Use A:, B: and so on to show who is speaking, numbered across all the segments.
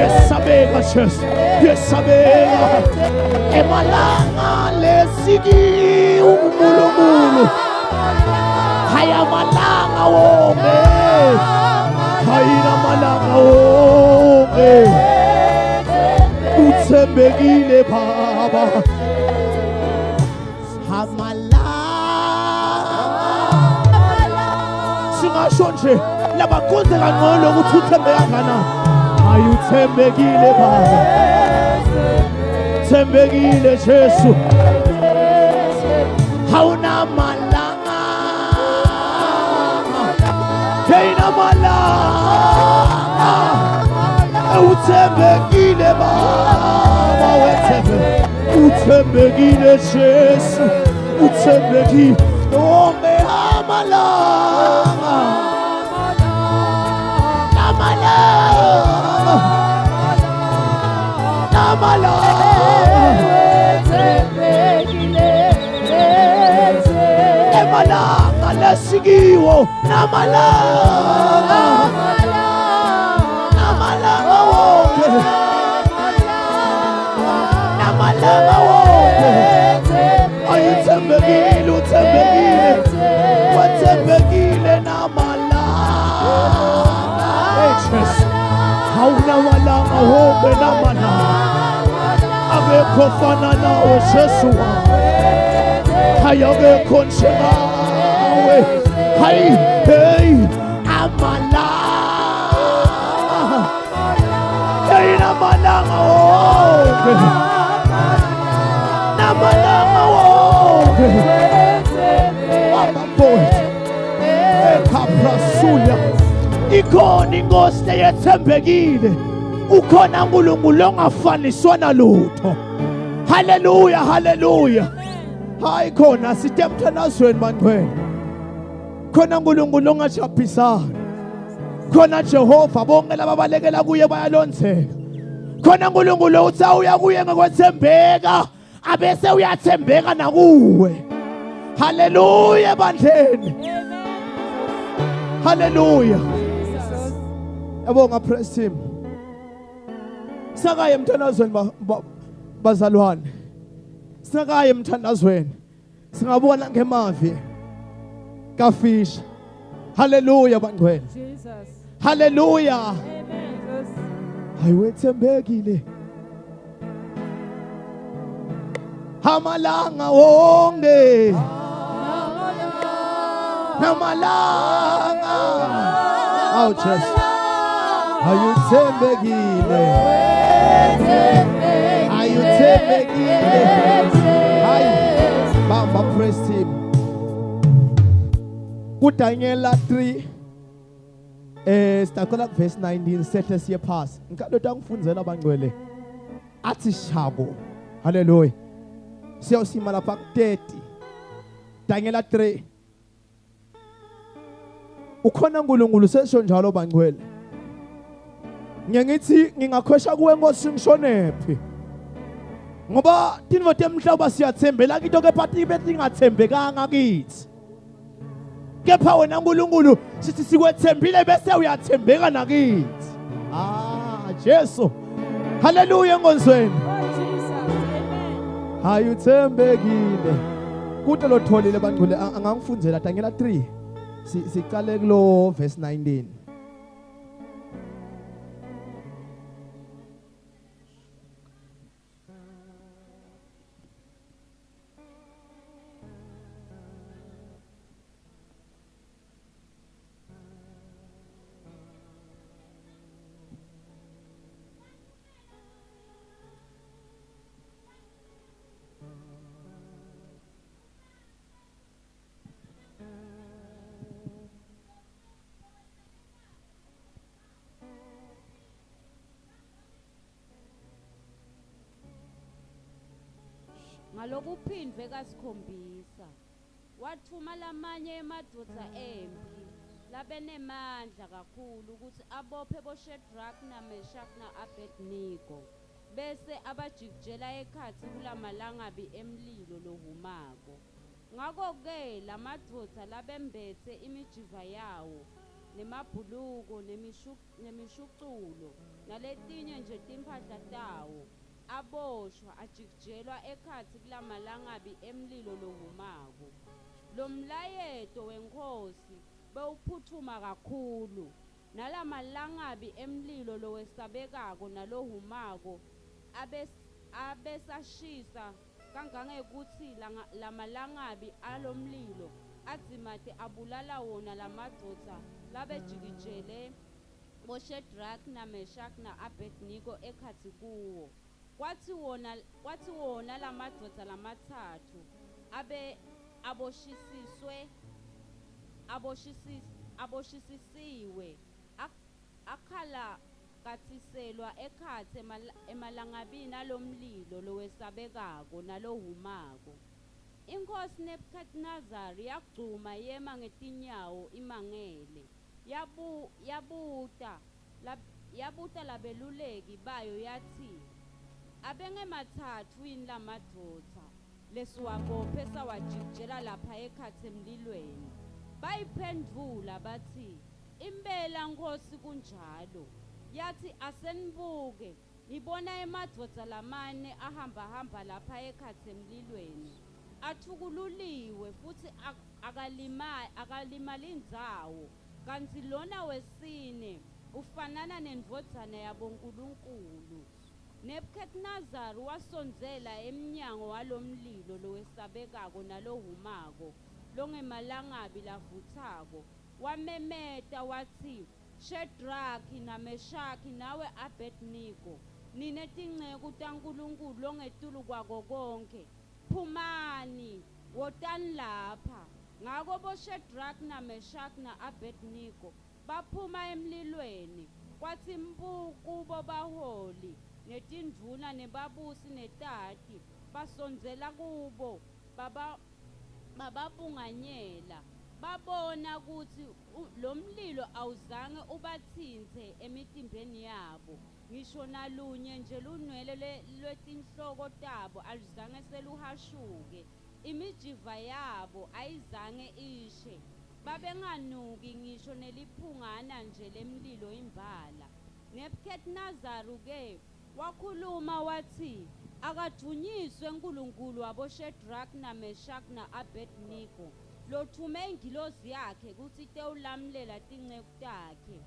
A: Uyesabeka Jesu, uyesabeka. Emalanga lesikiwo uNkulunkulu. Haya malanga wonke. Hayina malanga wonke. Uthembekile Baba. Singasho nje labakonze kangcono ukuthi uthembe kangakanani. Hayi uthembekile Baba. Thembekile Jesu. Hawunamalanga. Hey namalanga. Uthembekile Baba wethembe. Uthembekile Jesu. Uthembekile. Wonke amalanga. Namalanga. Namalanga. Emalanga lesikiwo namalanga. Namalanga wonke. Namalanga wonke. Ayuthembekile, uthembekile. Wathembekile namalanga. Hey Jesu. Awunamalanga wonke namalanga. Akekho fana nawe Jesu wami. Hayi akekho njengawe. Hayi hey amalanga. Hey namalanga wonke. Namalanga wonke. Baba mfowethu. Ekhaprasuya. Ikhona inkosi eyethembekile. Ukhona uNkulunkulu ongafaniswa nalutho. Haleluya, haleluya. Hayi khona sithe emthandazweni bangcwele. Khona uNkulunkulu ongajabhisani. Khona Jehova bonke laba balekela kuye bayalonzeka. Khona uNkulunkulu uthi awuya kuye ngokwethembeka abese uyathembeka nakuwe. Haleluya ebandleni. Haleluya. Yabonga praise team. Sakaye emthandazweni bazalwane. Sakaye emthandazweni. Singabona ngemavi kafisha. Haleluya bangcwele.
B: Jesus.
A: Haleluya.
B: Amen.
A: Hayi wethembekile. Amalanga wonke. Namalanga. Awu Jesu. Ayuthembekile. Ayuthembekile. Hayi. Bamba praise team. KuDaniel 3 sitaqala kuverse 19 sehle siye phasi. Ngicela utangifundzela bangcwele. Athi shako. Hallelujah. Siyosima lapha ku 30. Daniel 3. Ukhona uNkulunkulu sesho njalo bangcwele. Ngiye ngithi ngingakhwesha kuwe Nkosi ngishonephi. Ngoba tintfo temhlaba siyathembela kito kepha tibe tingathembekanga kithi. Kepha wena uNkulunkulu sithi sikwethembile bese uyathembeka nakithi. Ah Jesu. Haleluya enkonzweni.
B: Oh Jesus. Amen.
A: Hayi uthembekile. Kude lotholile bangcwele angangifundzela Daniel 3. Siqale kulo verse 19.
C: Ngalokuphindvwe kasikhombisa Watfuma lamanye emadvodza emphi labenemandla kakhulu kutsi abophe boShadrach naMeshach na-Abednego bese abajikijela ekhatsi kulamalangabi emlilo lohhumako. Ngako-ke lamadvodza labembetse imijiva yawo, nemabhuluko, nemishuculo, naletinye nje timphahla tawo, aboshwa ajikijelwa ekhatsi kulamalangabi emlilo lohhumako. Lomlayeto wenkhosi bewuphutfuma kakhulu, nalamalangabi emlilo lowesabekako nalohhumako abesashisa kangangekutsi lamalangabi alomlilo adzimate abulala wona lamadvodza labejikijele boShadraki, naMeshaki, na-Abednego ekhatsi kuwo. Kwatsi wona kwatsi wona lamadvodza lamatsatfu abe aboshisiswe aboshisis aboshisisiwe akhalakatsiselwa ekhatsi emalangabini alomlilo lowesabekako nalohhumako. Inkhosi Nebukhadnezari yagcuma yema ngetinyawo imangele. Yabuta yabuta labeluleki bayo yatsi, Abengematsatfu yini lamadvodza lesiwabophe sawajikijela lapha ekhatsi emlilweni? Bayiphendvula batsi, Impela nkhosi kunjalo. Yatsi, Asenibuke, ngibona emadvodza lamane ahambahamba lapha ekhatsi emlilweni, atfukululiwe futsi akalimali ndzawo, kantsi lona wesine ufanana nendvodzana yabonkulunkulu. Nebukhadnezari wasondzela emnyango walomlilo lowesabekako nalohhumako, longemalangabi lavutsako, wamemeta watsi, Shadraki, naMeshaki, nawe Abednego, nine tinceku taNkulunkulu Longetulu Kwako Konkhe, phumani, wotani lapha. Ngako boShadraki, naMeshaki, na-Abednego baphuma emlilweni, kwatsi mpu kubo baholi, netindvuna, nebabusi, netati, basondzela kubo, bababunganyela. Babona kutsi lomlilo awuzange ubatsintse emitimbeni yabo, ngisho nalunye nje lunwele lwetinhloko tabo aluzange seluhashuke, imijiva yabo ayizange ishe, babenganuki ngisho neliphungana nje lemlilo imbala. Nebukhadnezari-ke wakhuluma watsi, Akadvunyiswe Nkulunkulu waboShadraki, naMeshaki, na-Abednego, lotfume ingilosi yakhe kutsi itewulamlela tinceku takhe.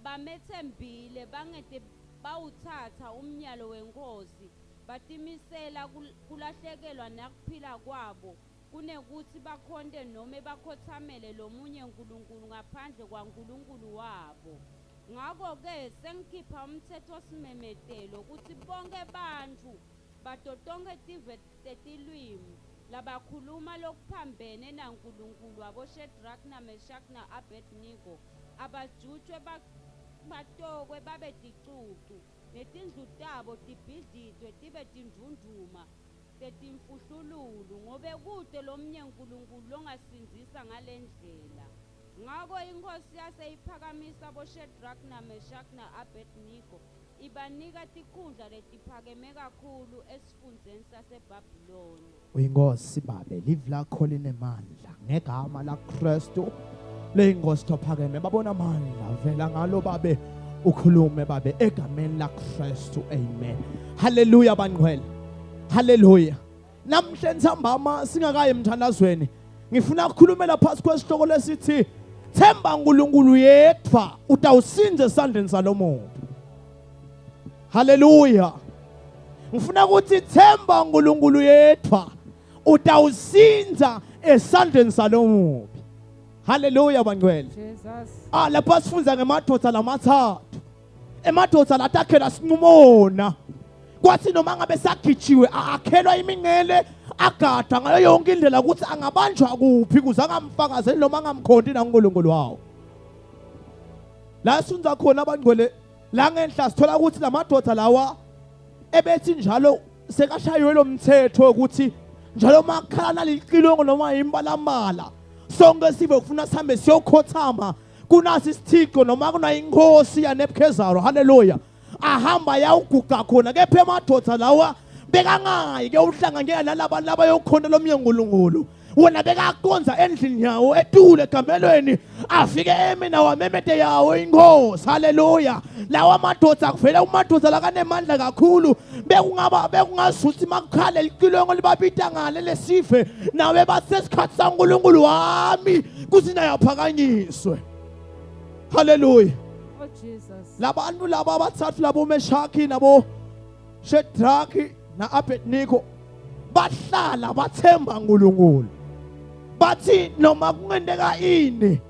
C: Bametsembile bangete bawutsatsa umyalo wenkhosi, batimisela kulahlekelwa nakuphila kwabo kunekutsi bakhonte nome bakhotsamele lomunye nkulunkulu ngaphandle kwaNkulunkulu wabo. Ngako-ke sengikhipha umtsetfosimemetelo kutsi bonkhe bantfu bato tonkhe tive tetilwimi labakhuluma lokuphambene naNkulunkulu waboShadraki, naMeshaki, na-Abednego abajutjwe batokwe babe ticucu, netindlu tabo tibhidlitwe tibe tindvundvuma tetimfuhlululu, ngobe kute lomnye nkulunkulu longasindzisa ngalendlela. Ngako inkhosi yase iphakamisa boShadraki, naMeshaki, na-Abednego, ibanika tikhundla letiphakeme kakhulu esifundzeni saseBhabhulona.
A: Uyinkosi babe, livi lakho linemandla ngegama laKristu leyinkosi tophakeme babona amandla vela ngalo babe ukhulume babe egameni laKristu amen. Haleluya bangcwele. Haleluya. Namhla entsambama singakayi emthandazweni ngifuna ukukhulumela phasi kwesihloko lesithi themba uNkulunkulu yedwa utawusinza esandleni salomubi. Haleluya. Ngifuna ukuthi themba uNkulunkulu yedwa utawusinza esandleni salomubi. Haleluya bangcwele.
B: Jesus.
A: Ah lapha sifundza ngemadoda lamathathu. Emadoda latakhela sinqumona. Kwathi noma ngabe sagijiwe akhelwa imingcele agada ngayo yonke indlela ukuthi angabanjwa kuphi kuze angamfakazeli noma angamkhonti naNkulunkulu wawo. La sifundza khona abangcwele la ngenhla sithola ukuthi lamadoda lawa ebethi njalo sekashaywe lo mthetho ukuthi njalo makhala nalicilongo noma imbalambala sonke sive kufuna sihambe siyokhothama kunasi isithixo noma kuna inkosi yaNebuchadnezzar haleluya ahamba yawuguqa khona kepha emadoda lawa bekangayi ke uhlanganyela nalaba labayokhona lomnye uNkulunkulu. Wona bekakonza endlini yawo etule ekamelweni, afike emi nawo amemete yawo inkosi. Haleluya. Lawa madoda kuvela kumadoda lakanemandla kakhulu. Bekungaba bekungasuthi makukhale licilongo libabita ngale lesive nawe basesikhathi saNkulunkulu wami kuthi naye aphakanyiswe. Haleluya.
B: Oh Jesus.
A: Labantu laba abathathu labo Meshaki nabo Shedraki na-Abednego bahlala bathemba uNkulunkulu. Bathi noma kungenteka ini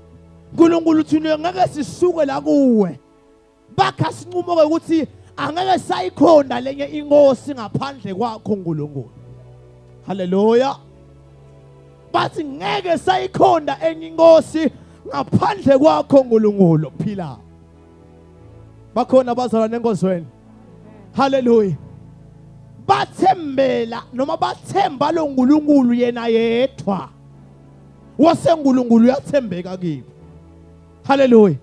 A: uNkulunkulu thina ngeke sisuke la kuwe. Bakha sinqumo ke ukuthi angeke sayikhonda lenye inkosi ngaphandle kwakho uNkulunkulu. Haleluya. Bathi ngeke sayikhonda enye inkosi ngaphandle kwakho uNkulunkulu phila. Bakhona abazalwane enkozweni. Haleluya. Bathembela noma bathemba lo nkulunkulu yena yedwa. WaseNkulunkulu uyathembeka kibo. Haleluya.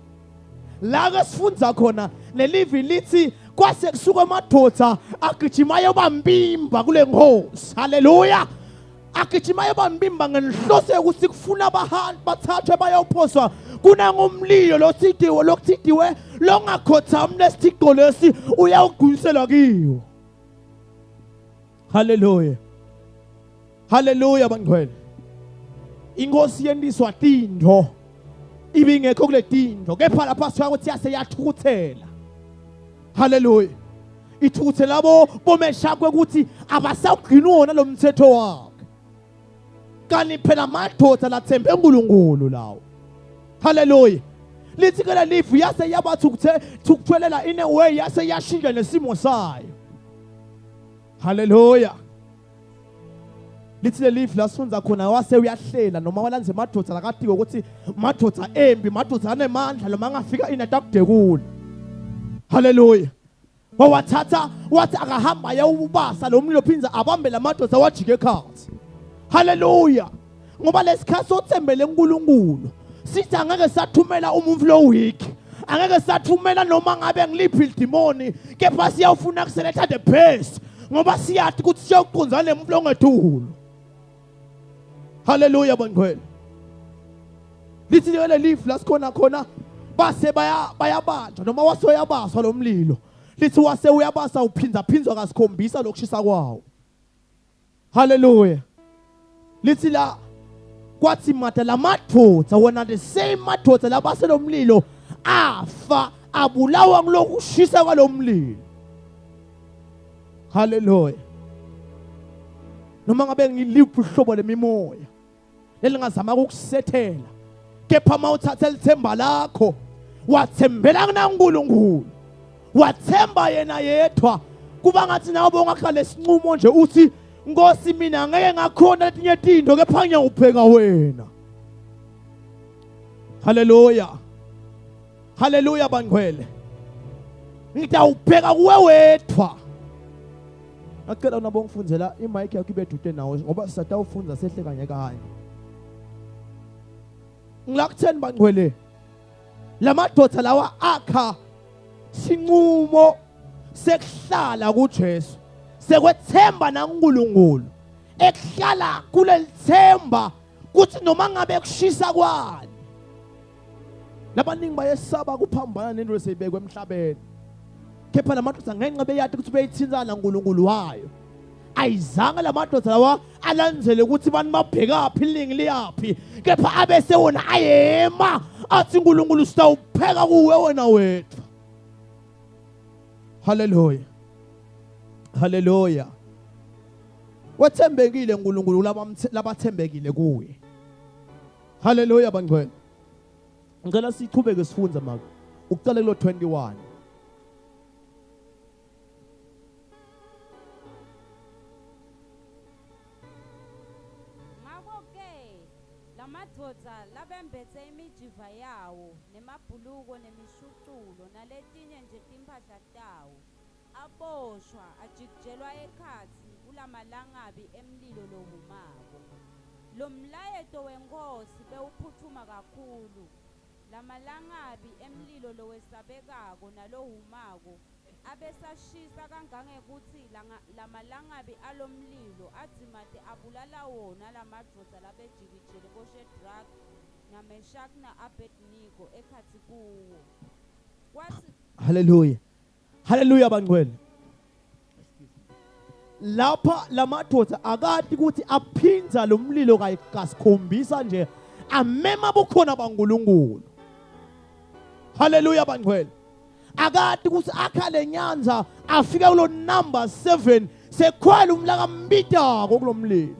A: La ke sifundza khona lelivi lithi kwase kusuka amadoda agijima ayobambimba kule nkosi. Haleluya. Agijima ayobambimba ngenhloso yokuthi kufuna abahantu bathathwe bayophoswa kunangumlilo lothidiwe lokuthidiwe longakhothami lesithixo lesi uyawugciniselwa kiwo. Haleluya. Haleluya bangcwele. Inkosi yendiswa tintfo ibingekho kule tintfo kepha lapha sithola ukuthi yase yathukuthela. Haleluya. Ithukuthela bo bomeshakwe ukuthi abasawugcini wona lo mthetho wakhe. Kanti phela amadoda lathembe uNkulunkulu lawo. Haleluya. Lithi ke lelivu yase yabathukuthe thukuthelela in a way yase yashintsha nesimo sayo. Haleluya. Lithi lelivu lasifundza khona wase uyahlela noma walanze madoda lakatiko ukuthi madoda embi madoda anemandla noma angafika inatakudekula. Haleluya. Wawathatha wathi akahamba ayewubasa lo mlilo phinza abambe lamadoda wajike ekhathi. Haleluya. Ngoba lesikhathi sothembele uNkulunkulu sithi angeke sathumela umuntu lo week angeke sathumela noma ngabe ngiliphi idimoni kepha siyawufuna kuseletha the best ngoba siyathi ukuthi siyoqunza lemuntu ongethulo. Haleluya bangcwele. Lithi lele lifu la sikhona khona base bayabanjwa noma wase uyabaswa lo mlilo. Lithi wase uyabasa uphinza phinzwa kasikhombisa lokushisa kwawo. Haleluya. Lithi la kwathi mata lamadvodza wona the same madvodza labase lo mlilo afa abulawa kulokushisa kwalomlilo. Haleluya. Noma ngabe ngiliphi uhlobo lemimoya lelingazama ukukusethela kepha uma uthatha lithemba lakho wathembela kunaNkulunkulu wathemba yena yedwa kuba ngathi nawe bongakha lesinqumo nje uthi Nkosi mina ngeke ngakhona letinye tinto kepha ngiyawubheka wena. Haleluya. Haleluya bangcwele. Ngitawubheka kuwe wedwa. Ngacela nabo ngifundzela imic yakho ibe dude nawe ngoba sisatawufundza sehle kanye kanye. Ngilakutheni bangcwele. Lamadoda lawa akha sinqumo sekuhlala kuJesu sekwethemba naNkulunkulu ekuhlala kulelithemba kuthi noma ngabe kushisa kwani labaningi bayesaba kuphambana nento eseyibekwe emhlabeni kepha lamadoda ngenxa beyati ukuthi beyithintsana naNkulunkulu wayo ayizange lamadoda lawa alandzele ukuthi bantu babhekaphi ilingi liyaphi kepha abese wona ayema athi uNkulunkulu sitawupheka kuwe wena wethu. Haleluya. Haleluya. Wethembekile uNkulunkulu labathembekile kuye. Haleluya bangcwele. Ngicela siqhubeke sifunze maka. Uqale kulo 21.
C: Ngako-ke lamadvodza labembetse imijiva yawo, nemabhuluko, nemishuculo, naletinye nje timphahla tawo, aboshwa, ajikijelwa ekhatsi kulamalangabi emlilo lohhumako. Lomlayeto wenkhosi bewuphutfuma kakhulu. Lamalangabi emlilo lowesabekako nalohhumako. Abesashisa kangangekutsi lamalangabi alomlilo adzimate abulala wona lamadvodza labejikijele boShedraki, naMeshaki na-Abednego ekhatsi kuwo. Kwatsi
A: Haleluya. Haleluya bangcwele. Lapha lamadoda akati ukuthi aphinza lo mlilo kasikhombisa nje amema bukhona baNkulunkulu. Haleluya bangcwele. Akati ukuthi akha lenyanza afika kulo number 7 sekhwela umlaka mbitako kulomlilo.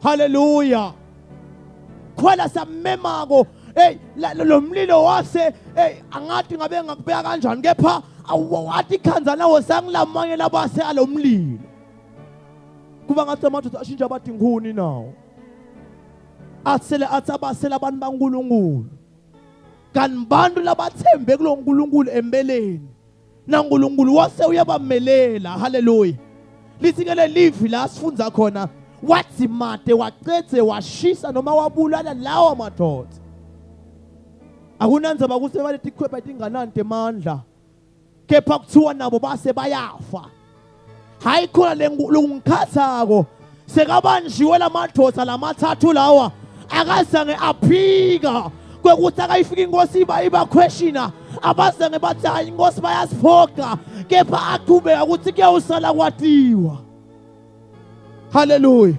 A: Haleluya. Khwela samemako hey lo mlilo wase hey angathi ngabe ngakubeka kanjani kepha wathi ikhanza lawo sangilamanye labase alomlilo kuba ngathi amadoda ashintsha abathi nkhuni nawo athele athi abasela abantu baNkulunkulu kanti bantu labathembe kulo nkulunkulu empeleni naNkulunkulu wase uyabamelela haleluya lithi ke lelivi la sifundza khona wadzimate wacedze washisa noma wabulala lawa madoda akunandzaba ukuthi baletikhwepha tinganani temandla kepha kuthiwa nabo base bayafa hayi khona lengikhathako sekabanjiwe lamadvodza lamathathu lawa akazange aphika kwekuthi akayifika inkosi iba ibaquestiona abazange bathi hayi inkosi bayasiphoqa kepha aqhubeka ukuthi kuyawusala kwatiwa haleluya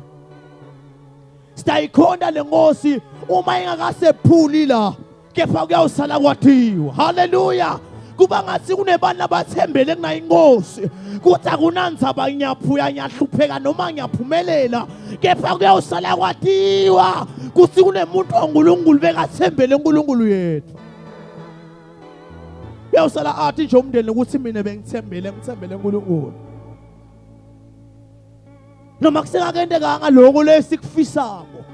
A: sitayikhonda le nkosi uma ingakasephuli la kepha kuyawusala kwathiwa haleluya kuba ngathi kunebantu abathembele kunayo inkosi kuthi akunandzaba ngiyaphuya ngiyahlupheka noma ngiyaphumelela kepha kuyawusala kwathiwa kuthi kunemuntu waNkulunkulu bekathembele uNkulunkulu yethu kuyawusala athi nje umndeni ukuthi mina bengithembele ngithembele uNkulunkulu noma kusengakentekanga lokho lesikufisako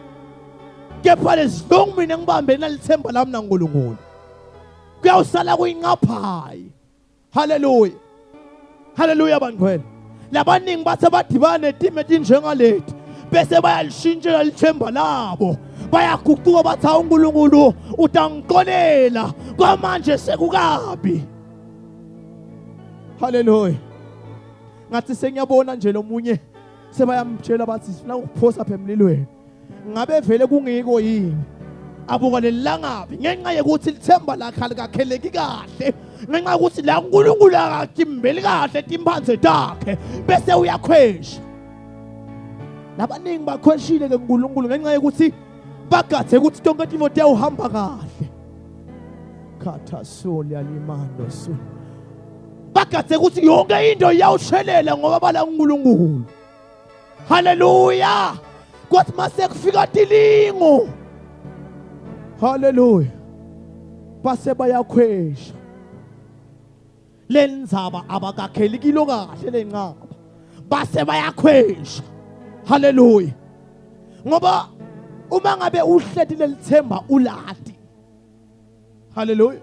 A: kepha lesilungu mina ngibambe nalithemba lami naNkulunkulu kuyawusala kuyinqaphayi haleluya haleluya bangcwele labaningi bathe badibane netimo etinjengaleti bese bayalishintshela lithemba labo bayaguquka bathi hawu uNkulunkulu utangiqolela kwamanje sekukabi haleluya ngathi sengiyabona nje lomunye sebayamtshela bathi sifuna ukuphosa apha emlilweni ngabe vele kungiko yini abuka lelilangabi ngenxa yokuthi lithemba lakhe alikakheleki kahle ngenxa yokuthi la uNkulunkulu akatimbeli kahle timphandze takhe bese uyakhwesha labaningi bakhweshile ke uNkulunkulu ngenxa yokuthi bagadze ukuthi tonke timo tiyawuhamba kahle khathasoli alimando su bagadze ukuthi yonke into iyawushelela ngoba bala uNkulunkulu haleluya kwathi mase kufika tilingo haleluya base bayakhwesha lendzaba abakakheli kilo kahle lenqaba base bayakhwesha haleluya ngoba uma ngabe uhleti lelithemba ulati haleluya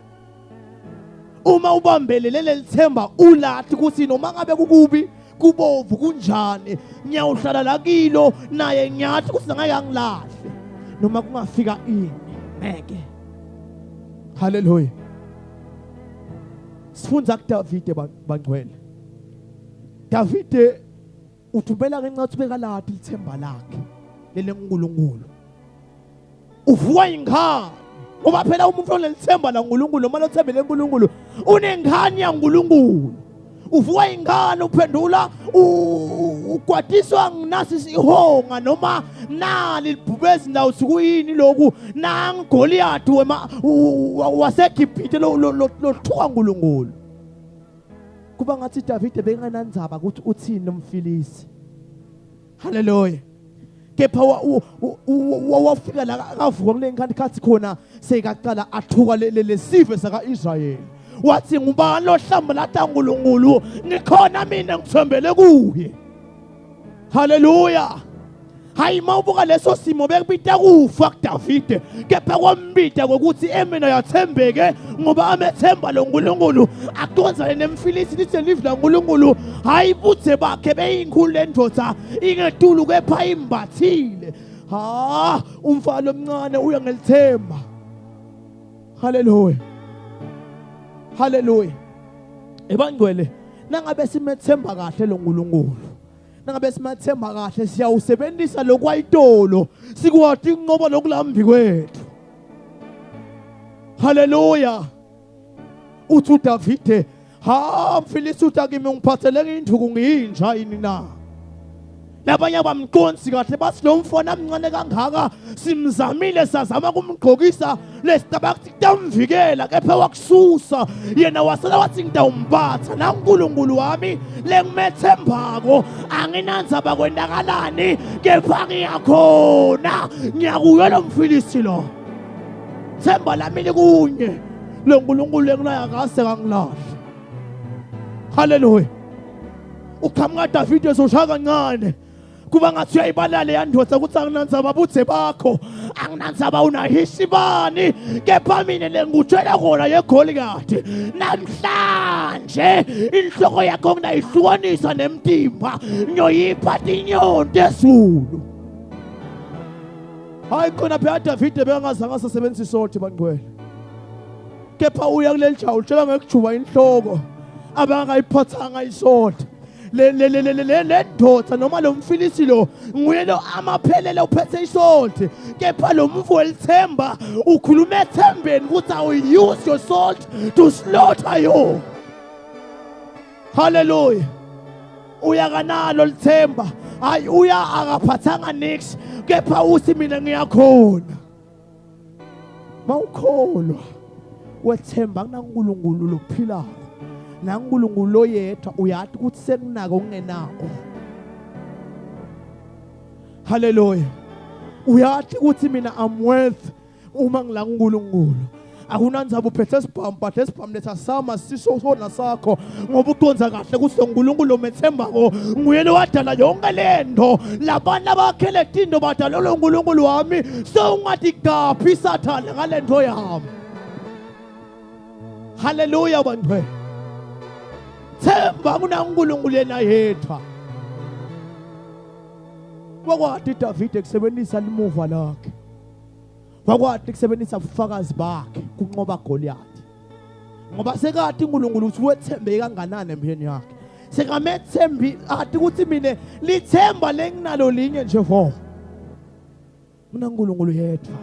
A: uma ubambelele lelithemba ulati ukuthi noma ngabe kukubi kubovu kunjani ngiyawuhlala la kilo naye ngiyathi ukuthi ngeke angilahle noma kungafika ini ngeke haleluya sifundza kuDavide bangcwele Davide uthumela ngenxa yokuthi bekaladi lithemba lakhe lelenkulunkulu uvuka ingane ngoba phela umuntu onelithemba laNkulunkulu noma lothembele uNkulunkulu unengane yaNkulunkulu uvuka ingane uphendula ugwadiswa nginasi isihonga noma nali libhubezi ndawo sikuyini lokhu nangu Goliath wema waseGibhithe lothuka uNkulunkulu kuba ngathi Davide bengenandzaba ukuthi uthini umfilisi haleluya kepha wafika la akavuka kule nkathi khathi khona sekaqala athuka lesive saka-Israyeli wathi ngubani lohlamba lata uNkulunkulu ngikhona mina ngithembele kuye haleluya hayi uma ubuka leso simo bekubita kufa kuDavide kepha kwambita ngokuthi emina yathembeke ngoba amethemba lo nkulunkulu acondzane nemfilisi lithe live lankulunkulu hayi budze bakhe beyinkhulu le ndoda ingetulu kepha imbathile ha umfana omncane uya ngelithemba haleluya haleluya ebangcwele Nangabe simethemba kahle lo Nkulunkulu, nangabe simathemba kahle siyawusebenzisa lokwayitolo sikwati kunqoba lokulambi kwethu. Haleluya. Uthi uDavide, ha mfilisi uthi kimi ungiphathele induku ngiyinja yini na? Labanye abamqonsi kahle bathi lo mfana mncane kangaka simzamile sazama kumgqokisa lesicabanga ukuthi kutamvikela kepha wakususa yena wasala wathi ngitawumphatha naNkulunkulu wami lengimethembako anginandzaba kwendakalani kepha ngiyakhona ngiyakuyo lo mfilisi lo themba lami likunye lo nkulunkulu enginaye akase kangilahli haleluya uqhamuka Davide ezoshaya kancane kuba ngathi uyayibala leya ndoda ukuthi anginandzaba budze bakho anginandzaba unahisi bani kepha mina lengikutshela kona yeGoliyati namhlanje inhloko yakho nginayihlukanisa nemtimba ngiyoyipha tinyoni tezulu. Hayi khona phela Davide bekangazange asasebenzisa isothe bangcwele kepha uya kuleli jaha utshela ngekujuba inhloko abangayiphathanga isothe le le le le le le ndoda noma lo mfilisi lo nguye lo amaphelele uphethe isalt kepha lo mfo welithemba ukhuluma ethembeni ukuthi I will use your salt to slaughter you. Hallelujah. Uya kanalo lithemba hayi uya akaphathanga nix kepha uthi mina ngiyakhona. Mawukholwa wethemba kunaNkulunkulu lophilako naNkulunkulu loyedwa uyati ukuthi sekunako okungenako. Haleluya. Uyati ukuthi mina I'm worth uma ngila kuNkulunkulu. Akunandzaba uphethe sibhamu but lesibhamu lesa sama siso sona sakho ngoba uconza kahle ukuthi lo Nkulunkulu omethembako nguye lowadala yonke lento labantu abakhele tinto badalelwe uNkulunkulu wami so ungatigaphi sathane ngalento yami. Haleluya bantwe. Themba kunaNkulunkulu yena yedwa. Wakwati Davide kusebenzisa limuva lakhe. Wakwati kusebenzisa ubufakazi bakhe kunqoba Goliath. Ngoba sekati uNkulunkulu ukuthi wethembeke kanganani empilweni yakhe. Sekamethembi ati ukuthi mina lithemba lenginalo linye nje vo. Mina uNkulunkulu yedwa.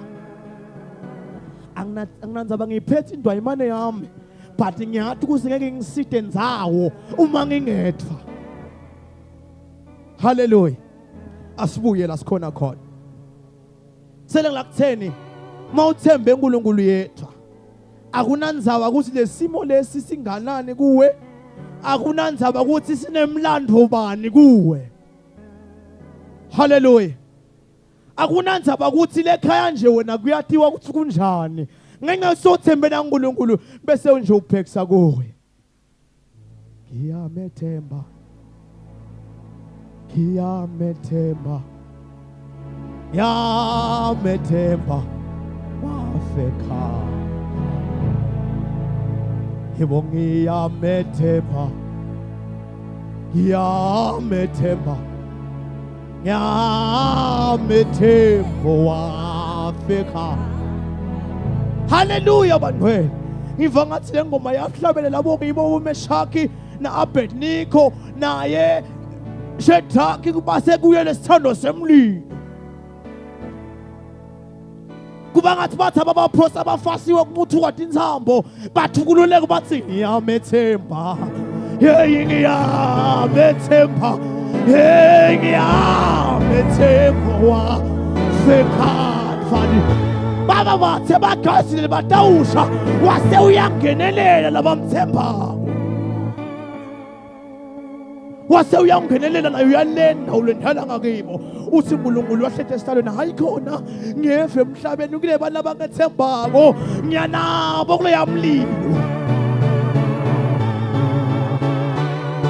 A: Anginandzaba ngiyiphethe indwayimane yami but ngiyathi ukuthi ngeke ngiside ndzawo uma ngingedwa. Hallelujah. Asibuye la sikhona khona. Sele ngilakutheni mawuthembe uNkulunkulu yedwa akunandzaba ukuthi lesimo lesi singanani kuwe akunandzaba ukuthi sinemlando bani kuwe. Haleluya. Akunandzaba ukuthi lekhaya nje wena kuyatiwa ukuthi kunjani ngenxa sothembe naNkulunkulu bese nje ubhekisa kuwe. Ngiyamethemba, ngiyamethemba, ngiyamethemba wafeka. Yebo ngiyamethemba, ngiyamethemba, ngiyamethemba wafeka. Haleluya bantwele. Ngiva ngathi le ngoma yahlabele labo ngibo uMeshaki na-Abednego naye Shedraki kubase kuye lesithando semlilo. Kuba ngathi bathi ababaphosa abafasiwe kuncuthuka tintsambo bathukululeka bathi ngiyamethemba. Hey ngiyamethemba. Hey ngiyamethemba waseKhalvari. Baba bathe bagazile batawusha wase uyangenelela labamthembako. Wase uyangenelela naye uyalenda ulendela ngakibo. Uthi uNkulunkulu wahlete esihlalweni hayi khona ngeve emhlabeni kule bantu abangethembako ngiyanabo kuleya mlilo.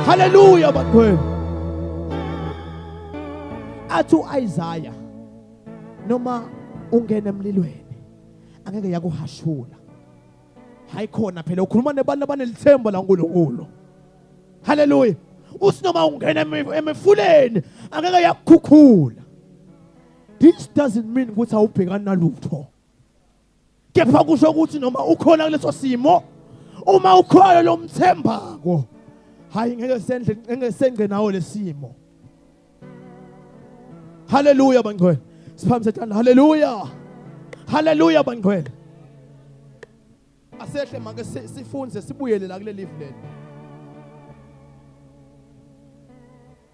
A: Haleluya bantwenu. Athi uIsaiah noma ungena emlilweni angeke yakuhashula. Hayi khona phela ukhuluma nebantu abanelithemba laNkulunkulu. Haleluya. Uthi noma ungena emifuleni angeke yakukhukhula. This doesn't mean ukuthi awubhekani nalutho. Kepha kusho ukuthi noma ukhona kuleso simo uma ukhona lomthembako. Hayi ngeke sendle ngeke sengce nawo lesimo. Haleluya bangcwele. Siphamise tandla. Haleluya. Haleluya bangcwele. Asehle make sifunze sibuyele la kuleli live leli.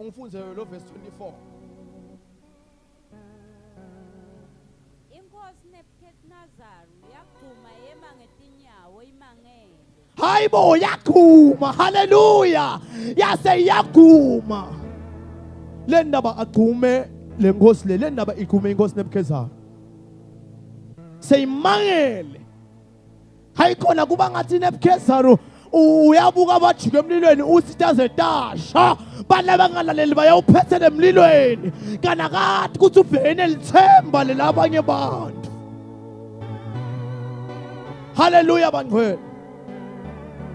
A: Ungifunze lo verse 24.
C: Inkosi Nebuchadnezzar yagcuma yema ngetinyawo imangele.
A: Hayibo yagcuma haleluya yase yagcuma. Le ndaba agcume le nkosi le le ndaba igcume inkosi Nebuchadnezzar. Seyimangele. Hayi khona kuba ngathi Nebuchadnezzar uyabuka abajike emlilweni uthi taze tasha bana bangalaleli bayawuphethela emlilweni kanakati ukuthi ubhekene lithemba lelabanye bantu. Haleluya bangcwele.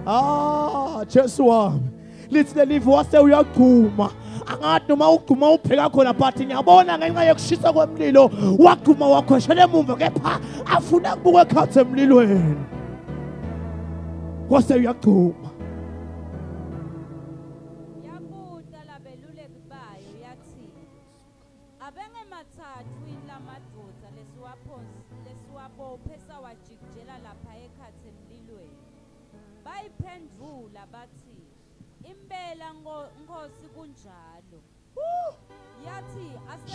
A: Ah Jesu wami lithi lelive wase uyagcuma angathi noma ugcuma ubheka khona but ngiyabona ngenxa yokushisa kwemlilo wagcuma wakhweshela emuva kepha afuna kubuka ekhathe emlilweni wase uyagcuma.
C: Yabuta labeluleki bayo yathi, Abengemathathu yini lamadvodza lesiwabophe sawajikijela lapha ekhatsi emlilweni? Bayiphendvula batsi, Impela Nkhosi kunjalo. Yathi,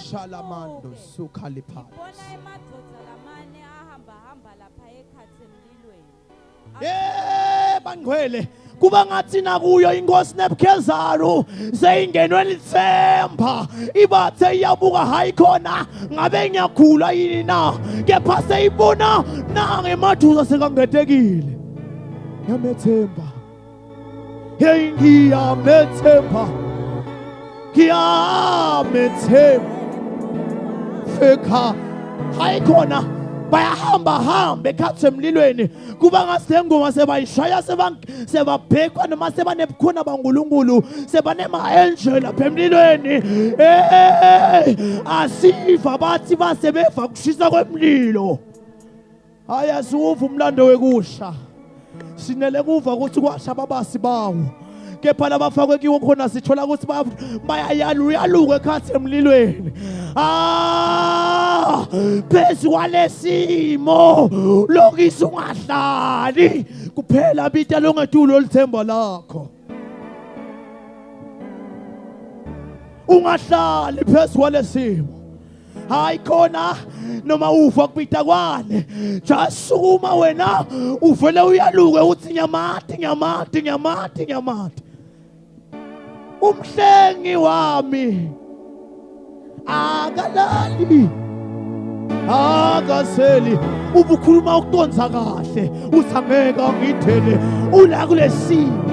A: Shalamando
C: Asenibuke,
A: sukhalipha.
C: ngibona emadvodza lamane ahambahamba lapha ekhatsi emlilweni.
A: Eh bangcwele kuba ngathi nakuyo inkosi Nebuchadnezzar seyingenwe lithemba ibathe iyabuka hayi khona ngabe ngiyakhula yini na kepha seyibona nange emaduze sekangetekile ngiyamethemba hey ngiyamethemba ngiyamethemba feka hayi khona bayahamba hamba ekhathi emlilweni kuba ngathi le ngoma sebayishaya sebabhekwa noma sebanebukhona baNkulunkulu sebanema-angel lapha emlilweni. Hey asiva bathi basebeva kushisa kwemlilo. Hayi asiwuva umlando wekusha sinele kuva ukuthi kwasha ababasi bawo kepha labafakwe kiwo khona sithola ukuthi bayayaluyaluka ekhathi emlilweni. Ah phezu kwalesimo lokisi ungahlali kuphela bita longetulo olithemba lakho. Ungahlali phezu kwalesimo. Hayi khona noma uva kubita kwane jasukuma wena uvele uyaluke uthi nyamati nyamati nyamati nyamati umhlengi wami akalali akaseli ubukhuluma ukuconsa kahle uthi angeke angithele ula kulesimo.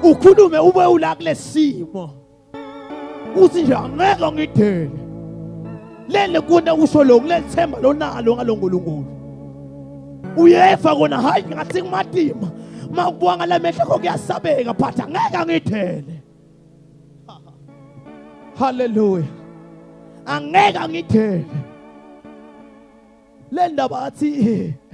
A: Ukhulume ube ula kulesimo uthi nje angeke ngidele lele kuna kusho lokhu lelithemba lonalo ngaloNkulunkulu uyefa kona hayi ngathi kumatima makubuka ngalamehlo akho kuyasabeka but angeke angidele. Haleluya angeke angidele. Le ndaba athi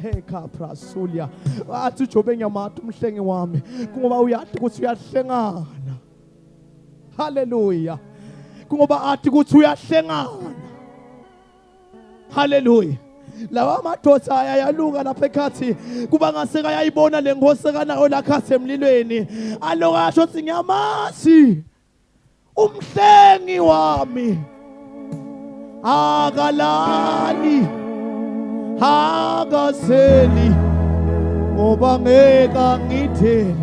A: hey Caprasulia athi uJobe ngiyamati umhlengi wami kungoba uyathi ukuthi uyahlengana. Haleluya kungoba athi ukuthi uyahlengana. Haleluya lawa madoda ayayaluka lapha ekhathi kuba ngase kayayibona le nkosi kanayo lakhathi emlilweni aloka asho ukuthi ngiyamazi umhlengi wami akalali akaseli ngoba ngeke angithele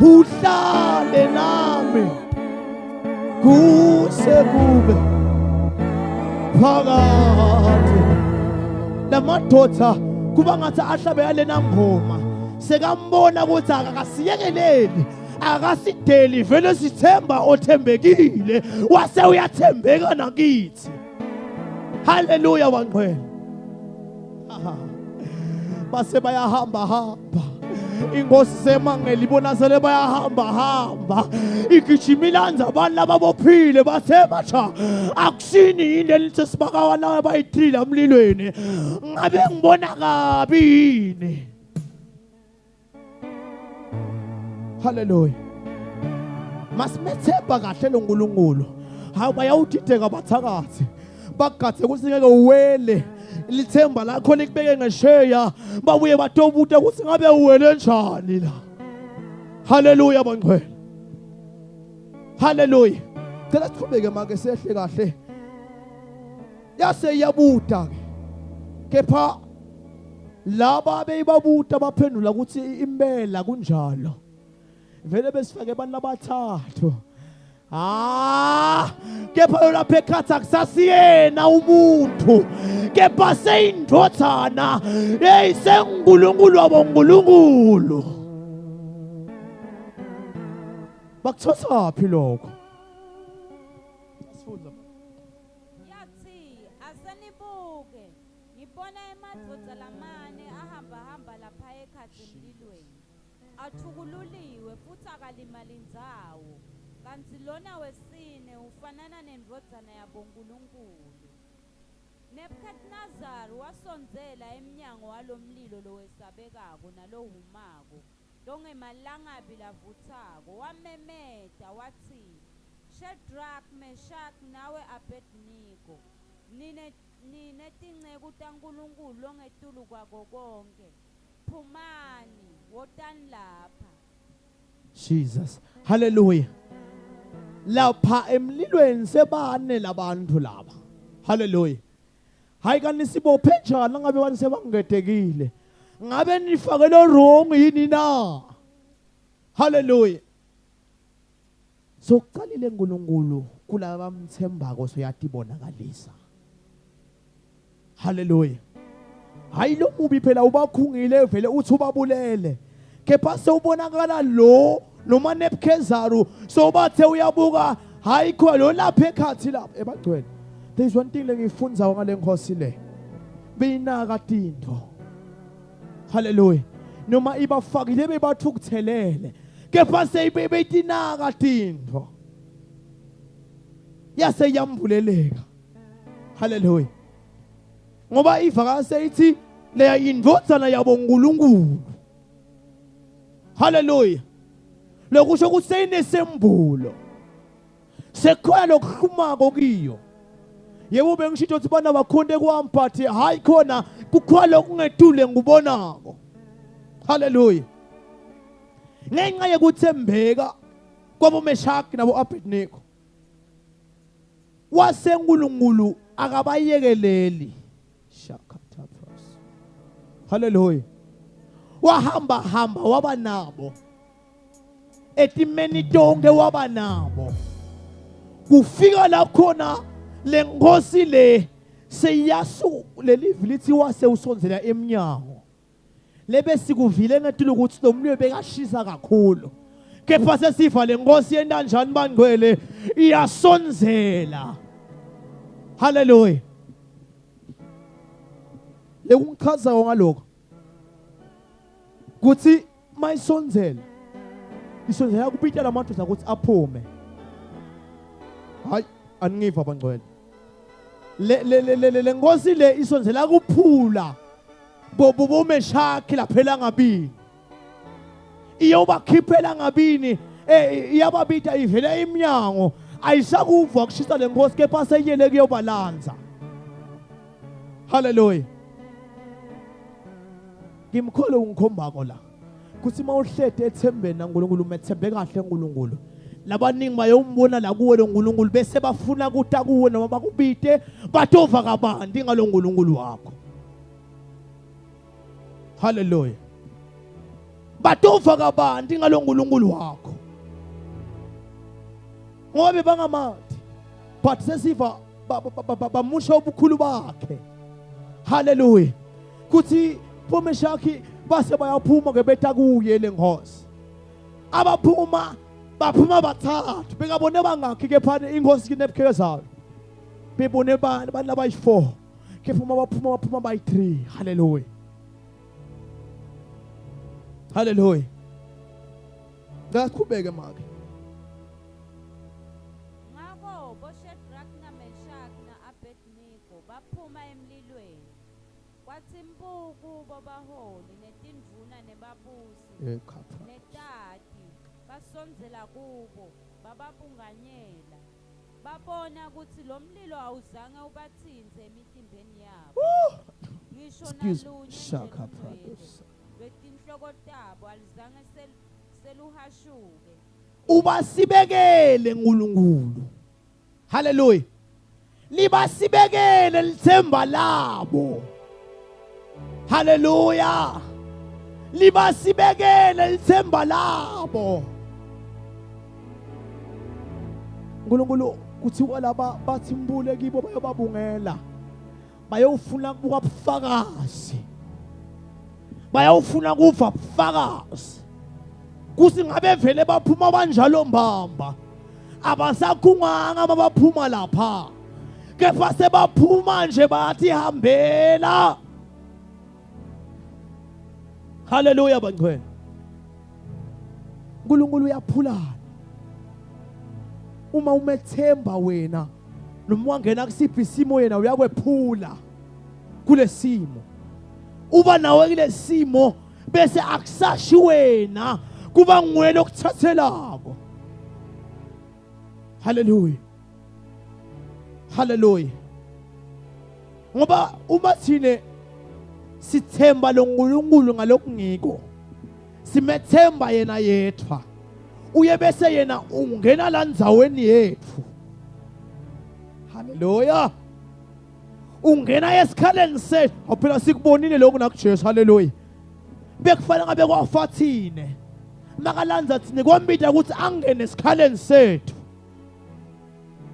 A: uhlale nami kuse kube phakade. Lamadoda kuba ngathi ahlabe yalena ngoma sekambona ukuthi akakasiyekeleli akasideli vele sithemba othembekile wase uyathembeka nakithi. Haleluya wangcwele. Base bayahamba hamba Inkosi semangele ibona sele bayahamba hamba. Igijima ilanza abantu lababophile bathe batsha akusini yini lelithi sibakawa lawa bayi-3 lamlilweni. Ngabe ngibona kabi yini? Hallelujah. Masimethemba kahle lo nkulunkulu. Hawu bayawudideka bathakathi. Bakugadze ukuthi ngeke uwele. Lithemba lakho likubeke ngesheya. Babuye batobuta ukuthi ngabe uwele njani la. Hallelujah bangcwele. Hallelujah. Cela siqhubeke make sehle kahle. Yase iyabuta ke. Kepha laba beyibabuta baphendula ukuthi impela kunjalo. Vele besifake abantu abathathu. Ah, kepha lapha ekhathi akusasiyena umuntu. Kepha seyindothana. Hey senguNkulunkulu wabo uNkulunkulu. Bakuthathaphi lokho? Sifunda.
C: Yathi, Asenibuke, ngibona emadvodza lamane ahambahamba lapha ekhatsi emlilweni. Atfukululiwe futsi akalimali ndzawo, kantsi lona wesine ufanana nendvodzana yabonkulunkulu. Nebukhadnezari wasondzela emnyango walomlilo lowesabekako nalohhumako, longemalangabi lavutsako, wamemeta watsi, Shedrak, Meshak nawe Abednego, nine, nine tinceku taNkulunkulu longetulu kwako konkhe, phumani, wotani lapha.
A: Jesus. Hallelujah. Lapha emlilweni sebane labantu laba. Hallelujah. Hayi kanti sibophe njani ngabe abantu sebangedekile. Ngabe nifake lo wrong yini na? Hallelujah. Sokuqalile uNkulunkulu kulaba bamthembako soyatibonakalisa. Hallelujah. Hayi lo mubi phela ubakhungile vele uthi ubabulele. Kepha sewubonakala lo noma Nebuchadnezzar sobathe uyabuka hayi khona lo lapha ekhathi lapha ebagcwele. There is one thing lengiyifunzayo ngale nkosi le. Beyinaka tintfo. Hallelujah. Noma ibafakile bebathukuthelele. Kepha seyibebetinaka tintfo. Yase yambuleleka. Hallelujah. Ngoba ivakase ithi leya indvodzana yabo uNkulunkulu. Hallelujah. Lokusho ukuthi seyinesembulo. Sekukhona lokuhlumako kiyo. Yebo bengishito ukuthi bana bakhonte kwami but hayi khona kukhona lokungetule ngikubonako. Hallelujah. Ngenxa yekuthembeka kwabo Meshaki nabo Abednego. Wase uNkulunkulu akabayekeleli. Shakatapras. Hallelujah. Wahamba hamba waba nabo. Etimeni tonke waba nabo. Kufika la khona lenkosi le seyasu lelivi lithi wase usondzela emnyango. Lebe sikuvile ngetulu ukuthi lo mlilo bekashisa kakhulu. Kepha sesiva le nkosi yenta njani bangcwele iyasondzela. Hallelujah. Lekungichazako ngalokho kuthi mayisondzela isondzela kubita lamadoda ukuthi aphume. Hayi aningiva bangcwele. Le le le le nkosi le isondzela kuphula boMeshaki lapha elangabini iyobakhiphela elangabini eh, iyababita ivela iminyango ayisakuva kushisa lenkosi kepha seyiyele kuyobalanza haleluya ngimkholo ungikhombako la kuthi uma uhlede ethembeni naNkulunkulu umethembe kahle uNkulunkulu labaningi bayombona la kuwe lo nkulunkulu bese bafuna kuta kuwe noma bakubite batova kabanti ngalo nkulunkulu wakho haleluya batova kabanti ngalo nkulunkulu wakho ngoba bangamathi but sesiva bamusha ubukhulu bakhe haleluya kuthi bomeshaki base bayaphuma ke beta kuye lenkosi abaphuma baphuma bathathu bekabone bangakhi kepha inkosi kiNebuchadnezzar bebone bani abantu abayi-4 kepha uma baphuma baphuma bayi-3 haleluya. Haleluya. Ngaqhubeke make.
C: Ngako boShadrach naMeshach na-Abednego baphuma emlilweni. Kwatsi mpu kubo baholi netindvuna nebabusi netati basondzela kubo bababunganyela. Babona kutsi lo mlilo awuzange ubatsintse emitimbeni yabo. Ngisho
A: Excuse me.
C: nalunye nje
A: Shaka
C: lunwele
A: Prados.
C: lwetinhloko tabo alizange sel- seluhashuke.
A: Ubasibekele uNkulunkulu. Haleluya. Libasibekele lithemba labo. Haleluya. Libasibekele lithemba labo. uNkulunkulu kuthiwa laba bathi mbule kibo bayobabungela. Bayofuna kubuka bufakazi. Bayofuna kuva bufakazi. Kuthi ngabe vele baphuma banjalo mbamba. Abasakhunganga mabaphuma lapha. Kepha sebaphuma nje bathi hambela. Haleluya bangcwele. uNkulunkulu uyaphulana. Uma umethemba wena noma wangena kusiphi isimo yena uyakwephula kulesimo. Uba nawe kulesimo bese akusashi wena kuba nguwe lokuthathelako. Haleluya. Haleluya. Ngoba uma thine sithemba lo nkulunkulu ngalokungiko simethemba yena yedwa uye bese yena ungena la ndzaweni yethu. Haleluya. Ungena esikhaleni sethu. Phela sikubonile lokhu nakuJesu. Haleluya. Bekufanele ngabe kwafa thine. Makalandza thine kwambita ukuthi angene esikhaleni sethu.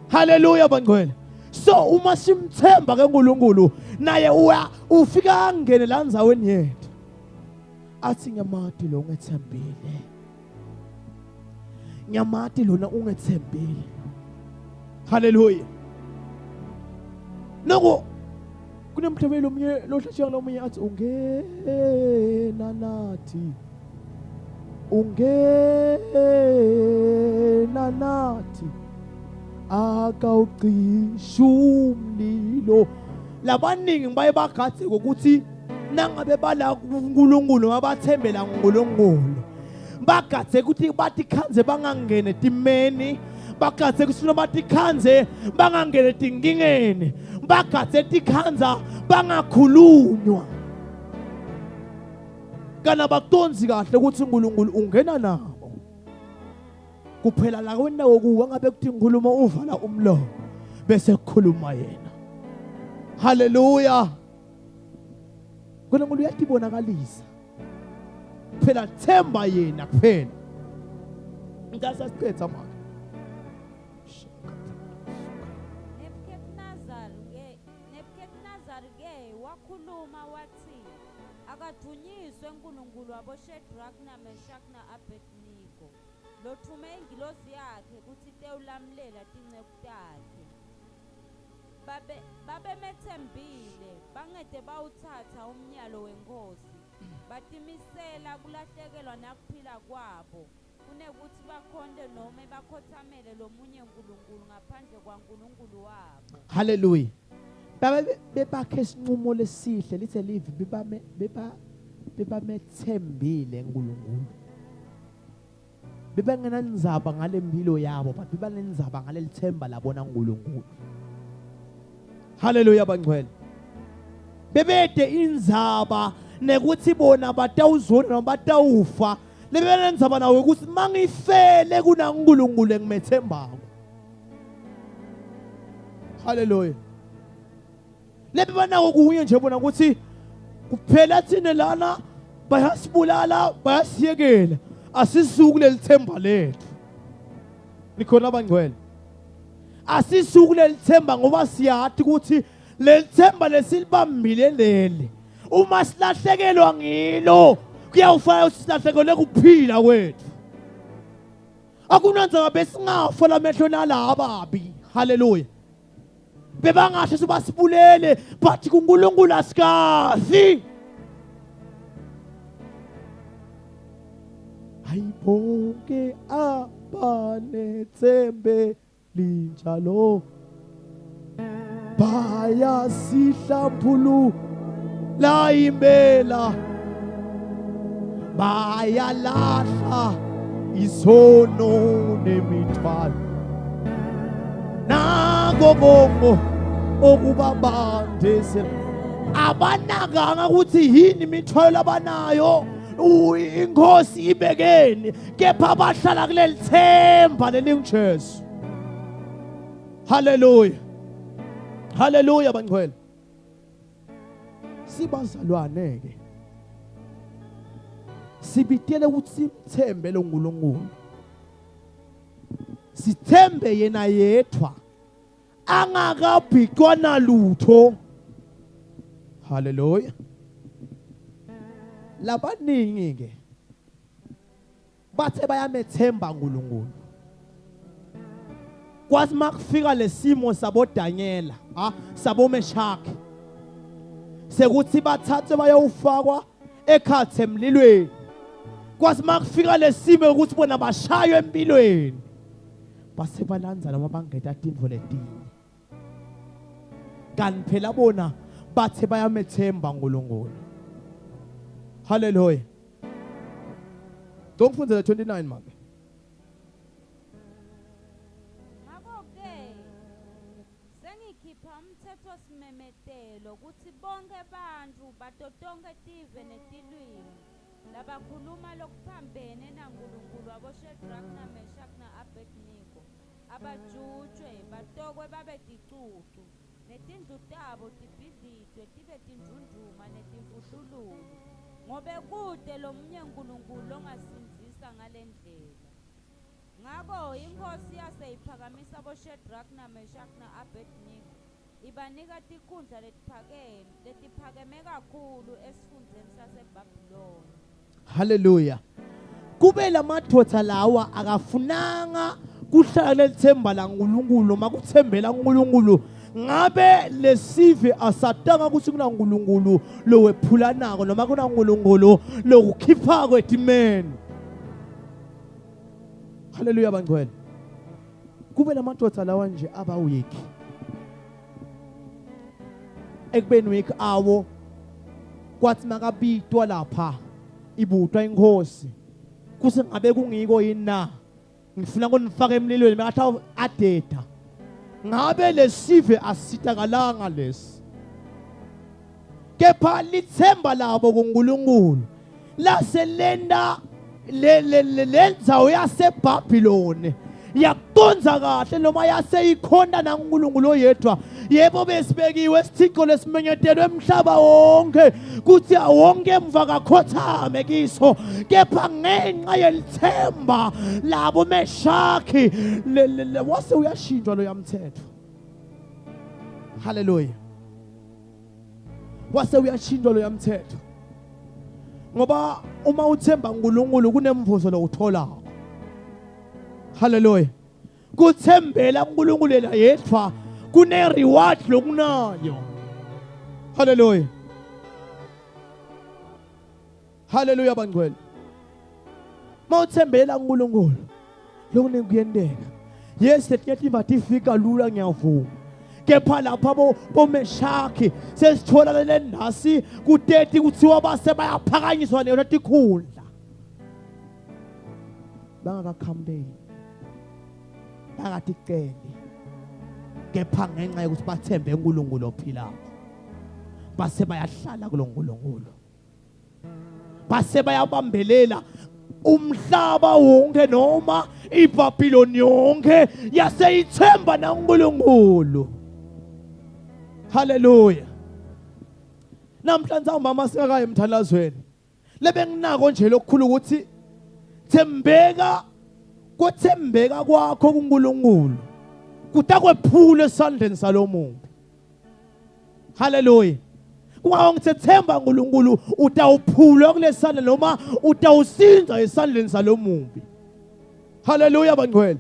A: Haleluya bangcwele. So uma simthemba ke uNkulunkulu naye uya ufika angene la ndzaweni yethu. Athi ngiyamati lo ungethembile. Ngiyamati lona ungethembile. Haleluya. Noko kunemhlabeli omunye lohlatshela lomunye athi ungena nathi. Ungena nathi akawucisha umlilo. Labaningi baye bagadze ukuthi nangabe bala kuNkulunkulu mabathembela kuNkulunkulu bagadze ukuthi batikhandze bangangeni etimeni bagadze ukuthi noma tikhandze bangangeni etinkingeni bagadze tikhandza bangakhulunywa kana bakutonzi kahle ukuthi uNkulunkulu ungena nabo kuphela la kwendawo kuwe ngabe kuthi ngikhuluma uvala umlomo bese kukhuluma yena. Haleluya. uNkulunkulu uyatibonakalisa phela themba yena kuphela. Ngase sicetha manje.
C: Nebuchadnezzar ke Nebuchadnezzar ke wakhuluma wathi akadunyiswe uNkulunkulu waboShadrach naMeshach na-Abednego lothume ingilosi yakhe kutsi itewulamlela tinceku takhe. Babe babemetsembile bangete bawutsatsa umnyalo wenkhosi batimisela kulahlekelwa nakuphila kwabo kunekutsi bakhonte nome bakhotsamele lomunye nkulunkulu ngaphandle kwaNkulunkulu wabo.
A: Haleluya. Babe bebakhe isinqumo lesihle lithe live bebame beba bebamethembile uNkulunkulu. Bebangenandzaba ngale mpilo yabo but bebanendzaba ngaleli themba labona uNkulunkulu. Haleluya bangcwele. Bebede indzaba nekuthi bona batawuzona noma batawufa. Lebenendzaba nawe ukuthi mangifele kunaNkulunkulu engimethembako. Haleluya. Lebebanako kunye nje bona ukuthi kuphela thina lana bayasibulala bayasiyekela asisuku lelithemba lethu. Nikhona abangcwele. Asisuku lelithemba ngoba siyathi ukuthi lelithemba lesilibambile leli uma silahlekelwa ngilo kuyawufana ukuthi silahlekelwe kuphila kwethu. Akunandzaba besingafa lamehlo nalababi. Haleluya. Bebangasho ukuthi basibulele but kuNkulunkulu asikafi. Bonke abanethembe linjalo bayasihlambulula impela bayalahla isono nemithwalo nako konke okubabandezela abanakanga ukuthi yini imithwalo abanayo inkosi ibekeni kepha bahlala kuleli themba lelinguJesu. Haleluya, haleluya bangcwele. Sibazalwane ke sibitele ukuthi simthembe lo nkulunkulu, sithembe yena yedwa angakabhicwa nalutho. Haleluya. Labaningi ke bathe bayamethemba uNkulunkulu, kwathi makufika lesimo sabo Daniela, ah sabo Meshaki, sekuthi bathathe bayofakwa ekhathe emlilweni, kwathi makufika lesimo ukuthi bona bashaywe empilweni, base balandza noma bangeta tintfo letinye. Kanti phela bona bathe bayamethemba uNkulunkulu. Haleluya. Ngikufundzele 29 make.
C: Ngakho-ke sengikhipha umtsetfosimemetelo kutsi bonkhe bantfu bato tonkhe tive netilwimi labakhuluma lokuphambene naNkulunkulu waboShadraki, naMeshaki, na-Abednego abajutjwe, batokwe babe ticucu, netindlu tabo tibhidlitwe tibe tindvundvuma netimfuhlululu, ngobe kute lomunye Nkulunkulu longasindzisa ngalendlela. Ngako inkhosi yase iphakamisa boShadraki, naMeshaki, na-Abednego, ibanika tikhundla letiphakeme, letiphakeme kakhulu esifundzeni saseBhabhulona.
A: Haleluya. Kube lamadvodza lawa akafunanga kuhlala kulelithemba laNkulunkulu noma kuthembela kuNkulunkulu, ngabe lesive asatanga ukuthi kunaNkulunkulu lowephulanako noma kunaNkulunkulu lokukhiphako etimeni. Haleluya bangcwele. Kube lamadvodza lawa nje aba weak. Ekubeni weak awo kwathi makabitwa lapha ibutwa inkosi kuse ngabe kungiko yini na ngifuna kunifaka emlilweni makathi adeda ngabe lesive asitakalanga lesi kepha lithemba labo kuNkulunkulu laselenda lendzawo yaseBhabhiloni yakuconza kahle noma yaseyikhonta naNkulunkulu oyedwa. Yebo, besibekiwe isithixo lesimenyetelwe emhlaba wonke kuthi wonke emva kakhothame kiso, kepha ngenxa yelithemba labo Meshaki wase uyashintshwa loya mthetho. Haleluya. Wase uyashintshwa loya mthetho, ngoba uma uthemba uNkulunkulu kunemvuzo lowutholako. Haleluya. Kuthembela uNkulunkulu yena yedwa kune reward lokunayo. Haleluya. Haleluya bangcwele. Mawuthembela uNkulunkulu lokuningi kuyenteka. Yes, letinye tiva tifika lula ngiyavuma. Kepha lapha bo boMeshaki sesithola lendasi kuteti kuthiwa base bayaphakanyiswa leyo tikhundla. Bangaka campaign. Bakaticeli. Kepha ngenxa yokuthi bathembe uNkulunkulu ophilako. Base bayahlala kuloNkulunkulu. Base bayabambelela umhlaba wonke noma iBhabhiloni yonke yaseyithemba naNkulunkulu. Haleluya. Namhlanje umama singakayi emthandazweni. Lebenginako nje lokukhulu ukuthi thembeka kwethembeka kwakho kuNkulunkulu kutakwephula esandleni salomubi. Haleluya. Kungako ngithi themba uNkulunkulu utawuphulwa kulesandla noma utawusinda esandleni salomubi. Haleluya bangcwele.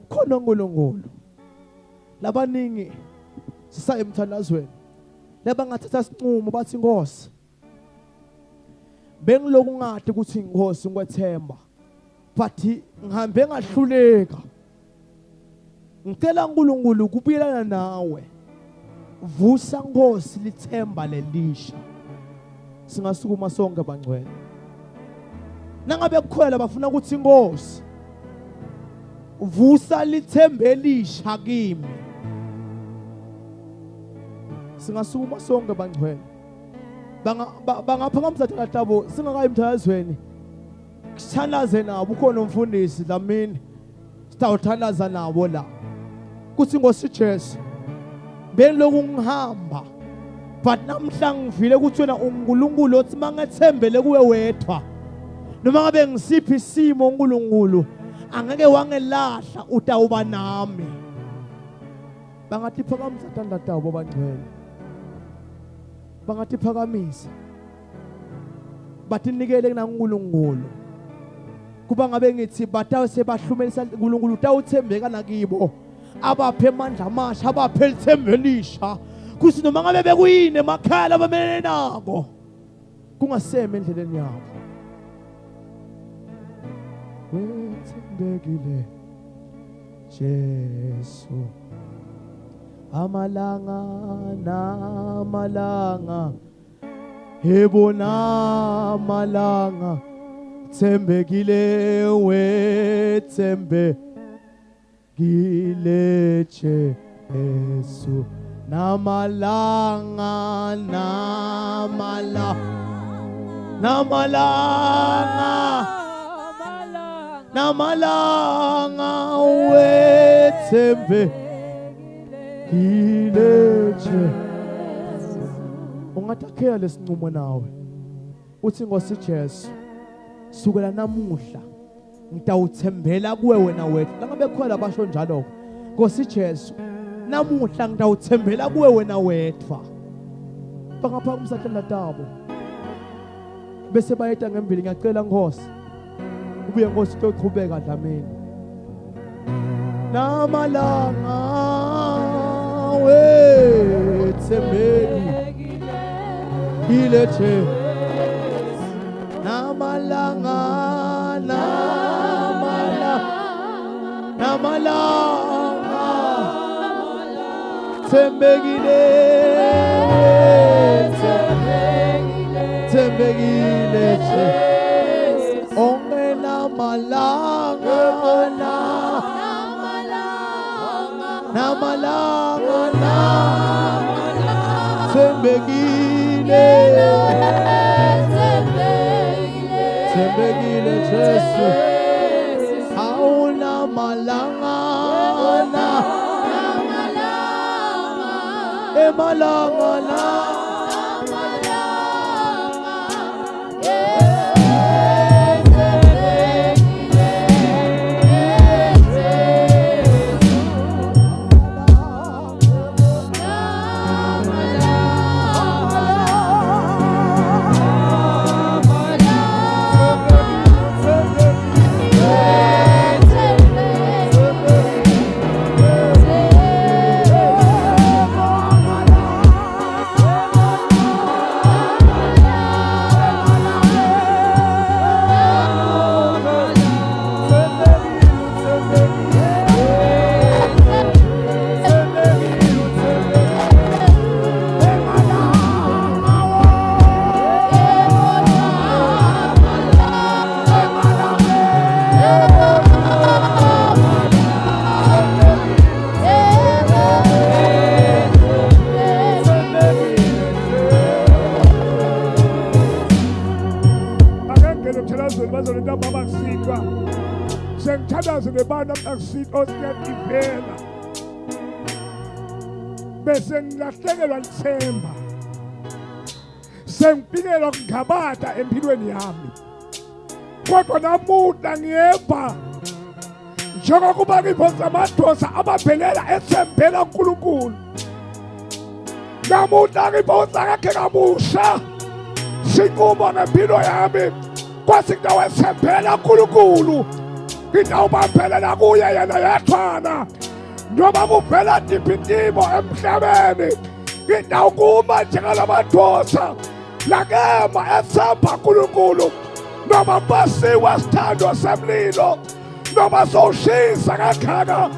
A: Khona uNkulunkulu. Labaningi sisaye emthandazweni. Labangathatha sinqumo bathi Nkosi. Bengiloku ngati ukuthi inkosi ngikwethemba. But ngihambe ngahluleka. Ngicela uNkulunkulu kubuyelana nawe. Vusa Nkosi lithemba lelisha. Singasukuma sonke bangcwele. Nangabe kukhona bafuna ukuthi inkosi vusa lithemba elisha kimi. Singasukuma sonke bangcwele. Bangaphakamisa thina tabo singakayi emthandazweni. Sithandaze nabo ukhona umfundisi Dlamini. Sitawuthandaza nabo la. Kuthi Nkosi Jesu bengiloku ngihamba but namhla ngivile ukuthi wena unguNkulunkulu othi mangethembele kuwe wedwa noma ngabe ngisiphi isimo uNkulunkulu angeke wangelahla utawuba nami bangatiphakamisa tandla tabo bangcwele bangatiphakamisa batinikele kunaNkulunkulu kuba ngabe ngithi batawuse bahlumelisa uNkulunkulu utawuthembeka nakibo abaphe amandla amasha abaphe lithemba elisha kuthi noma ngabe bekuyini emakhaya labamelene nako kungasemi endleleni yabo wethembekile Jesu amalanga namalanga Yebo namalanga thembekile wethembe gile Jesu namalanga namala namalanga namalanga wethembe gile Jesu Ungatakhela lesinqumo nawe. Uthi Nkosi Jesu, sukela namuhla ngitawuthembela kuwe wena wedwa. Langabe khona basho njalo. Nkosi Jesu, namuhla ngitawuthembela kuwe wena wedwa. Bangaphakamisa tandla tabo. Bese bayeta ngembili ngiyacela Nkosi. Ubuye Nkosi utoqhubeka Dlamini. Namalanga wethembeki ilethe namalanga namala namalanga thembekile thembekile onke namalanga namalanga na thembekile thembekile Jesu awuna malanga na emalanga la
D: Akangene emthandazweni bazolenda baba kusihlwa sengithandaze nebani akusihlwa osiyadivela bese ngilahlekelwa lithemba sengifikelwa kungabata empilweni yami kodwa namuhla ngiyeva njengokuba ngiphonsa amadosa ababhelela ethembela uNkulunkulu namuhla ngiphonsa ngakhe kabusha sinqumo ngempilo yami kwasi ngitawethembela uNkulunkulu ngitawubambelela kuye yena yedwana noma kuvela tiphi timo emhlabeni ngitawukuma njengalamadosa. Lakema ethemba uNkulunkulu noma basiwa sithandwa semlilo noma sowushisa kangaka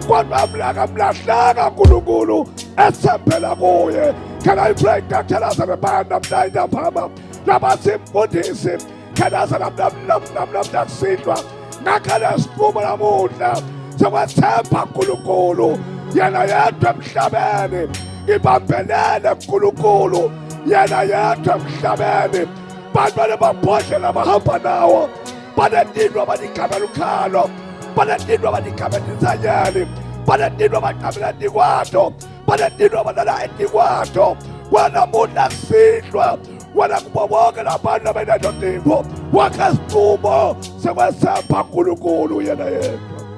D: kodwa mlakamlahlanga uNkulunkulu ethembela kuye. Can I pray? Ngiyakuthandaza bebana mntayina phama labathi mfundisi thandaza namnamnamnamnamnakusihlwa ngakhala siqumo namuhla sekwethemba uNkulunkulu yena yedwa emhlabeni ngibambelele uNkulunkulu yena yedwa emhlabeni bantu banebabhodlela bahamba nawo banetindlu abanigamela ukhalo banetindlu abanigamela insanyeli banetindlu abaqamela tikwato banetindlu abalala etikwato kwanamuhla kusihlwa wena kubo bonke labantu labeneto tintfo wakha sincumo sekwesapha nkulunkulu yena yedwa.